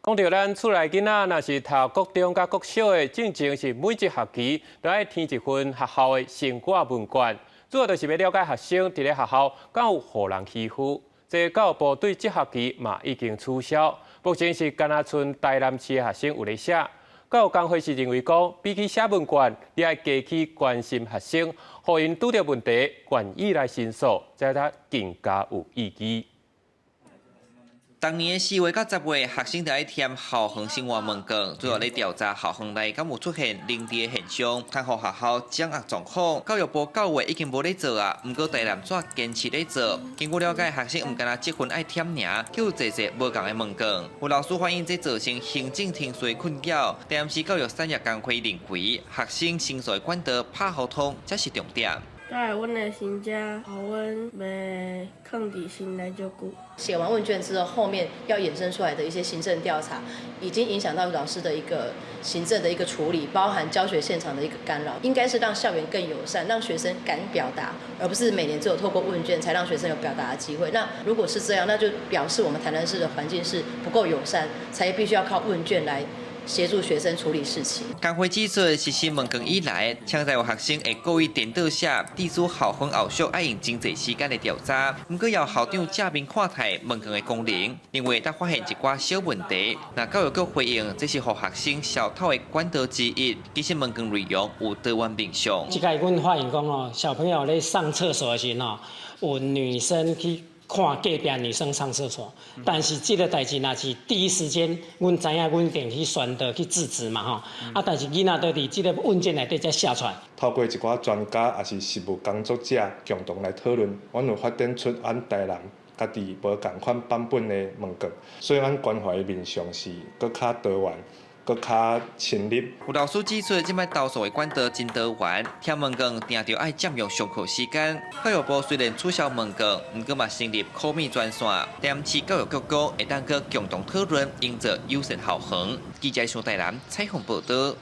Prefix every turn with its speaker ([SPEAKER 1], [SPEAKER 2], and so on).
[SPEAKER 1] 講著咱厝內囡仔，若是讀國中佮國小的，進前是每一學期都愛填一份學校的生活問卷，主要就是欲了解學生佇咧學校敢有予人欺負。這教育部對這學期嘛已經取消，目前是干焦賰台南市的學生有咧寫。教育工會是認為講，比起寫問卷，你愛加去關心學生，予𪜶拄著問題，願意來申訴，這才更加有意義。
[SPEAKER 2] 逐年4月到10月，學生就愛填校園生活問卷，主要咧調查校園內敢有出現凌虐現象，通予學校掌握狀況。教育部九月已經無咧做啊，毋過台南煞堅持咧做。根據了解，學生毋干焦這份愛填爾，閣有濟濟無仝的問卷。有老師反映，這造成行政程序困擾。台南市教育產業工會認為，學生申訴的管道拍予通，才是重點。
[SPEAKER 3] 才會阮的心才予阮袂囥佇心內足久。
[SPEAKER 4] 寫完問卷之後，後面要衍生出來的一些行政調查，已經影響到老師的一個行政的一個處理，包含教學現場的一個干擾。應該是讓校園更友善，讓學生敢表達，而不是每年只有透過問卷才讓學生有表達的機會。那如果是這樣，那就表示我們台南市的環境是不夠友善，才必須要靠問卷來協助學生處理事情。
[SPEAKER 2] 工會指出，實施問卷以來，潛在有學生會故意顛倒寫，致使校方後續愛用真濟時間來調查。毋過，由校長正面看待問卷的功能，認為當發現一寡小問題。若教育局回應，這是予學生消透的管道之一。其實問卷內容有多元面向。
[SPEAKER 5] 這擺阮發現講哦，小朋友咧上廁所的時候，有女生去看隔壁女生上廁所，但是這個代誌若是第一時間，阮知影阮一定去宣導去制止嘛吼。啊，但是囡仔都佇這個問卷內底才寫出來。
[SPEAKER 6] 透過一寡專家抑是實務工作者共同來討論，阮有發展出阮台南家己無仝款版本的問卷，所以阮關懷的面向是閣較多元，閣較深入。
[SPEAKER 2] 有老師指出，這擺投訴的管道真多元，填問卷定著愛佔用上課時間。教育部雖然取消問卷，毋過嘛成立call me 專線。台南市教育局講，會當閣共同討論，營造友善校園。記者上台南採訪報道。